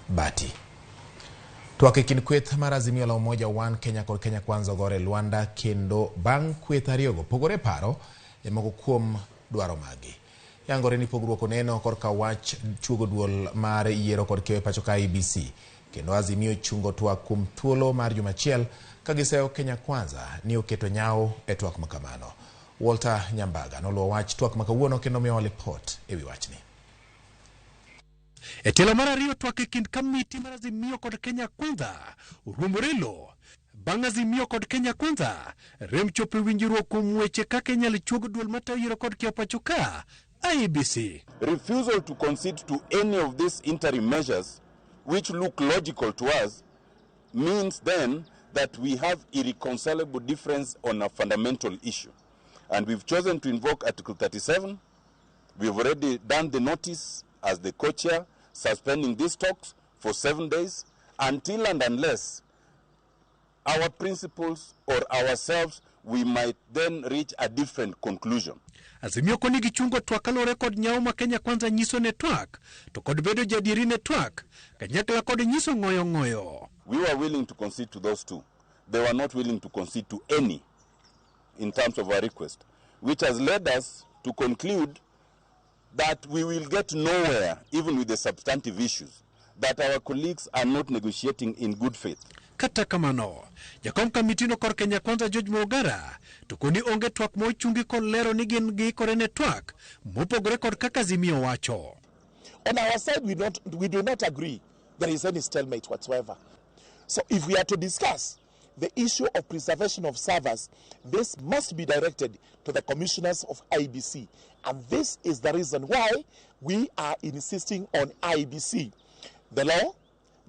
Bati. Twak e kind kweth mar Azimio la Umoja One Kenya kod Kenya Kwanza ogore e lwanda kendo bang' kweth ariyogo pogore paro e moko kuom dwaro maggi. Yangore ni pogruok oneno korka wach chuogo duol mar yiero kod keyo e pacho ka IEBC kendo Azimio chungo twak kuom thuolo mar juma achiel ka giseyo Kenya Kwanza ni oketo nyawo e twak makamano. Walter Nyambaga noluwo wach twak ma kawuono kendo miyowa lipot e wi wachni. E tielo mar ariyo twak e kind kamiti mar Azimio kod Kenya Kwanza oruombore lo. Bang' Azimio kod Kenya Kwanza rem chopo e winjruok kuom weche kaka inyalo chuog duol matayo yiero kod kiewo pacho ka IEBC. Refusal to concede to any of these interim measures, which look logical to us, means then that we have irreconcilable difference on a fundamental issue. And we've chosen to invoke Article 37. We've already done the notice as the co-chair, suspending these talks for 7 days until and unless our principles or ourselves, we might then reach a different conclusion. Azimio koni gichungo twak kaluwore kod nyawo ma Kenya Kwanza nyiso ne twak to kod bedo jadieri ne twak kanyakla kod nyiso ng'oyo ng'oyo. We were willing to concede to those two. They were not willing to concede to any in terms of our request, which has led us to conclude that we will get nowhere, even with the substantive issues, that our colleagues are not negotiating in good faith. Kata kamano, jakom kamitino kor Kenya Kwanza George Mogara to koni onge twak ma ochungi kod lero ni gin giikore ne twak mopogore kod kaka Azimio wacho. On our side, we do not agree there is any stalemate whatsoever. So if we are to discuss the issue of preservation of servers, this must be directed to the commissioners of IEBC. And this is the reason why we are insisting on IEBC. The law,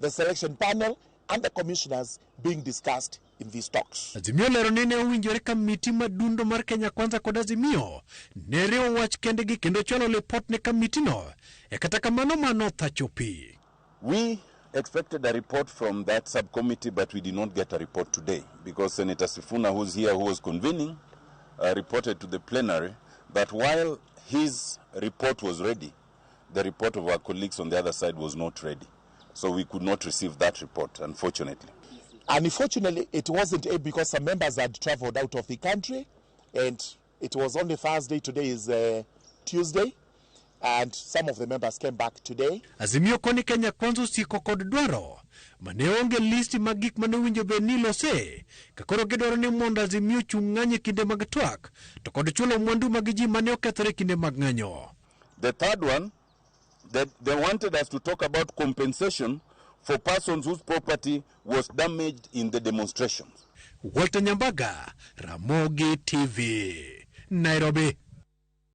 the selection panel, and the commissioners being discussed in these talks. Azimio lero ni ne owinjore kamiti madundo mar Kenya Kwanza kod Azimio ne riwo wach kendgi kendo chwalo lipot ne kamitino e kata kamano mano thacho pi. We expected a report from that subcommittee, but we did not get a report today because Senator Sifuna, who's here, who was convening, reported to the plenary that while his report was ready, the report of our colleagues on the other side was not ready. So we could not receive that report, unfortunately. Unfortunately, it wasn't able because some members had traveled out of the country, and it was only Thursday. Today is Tuesday, and some of the members came back today. Azimio koni Kenya Kwanza osiko kod dwaro mane onge listi mag gik mane owinjo bed ni ilose ka koro gidwaro ni mondo Azimio ochung' ng'anyo e kinde mag twak to kod chulo mwandu mag ji mane okethore e kinde mag ng'anyo. The third one, that they wanted us to talk about compensation for persons whose property was damaged in the demonstrations. Walter Nyambaga, Ramogi TV, Nairobi.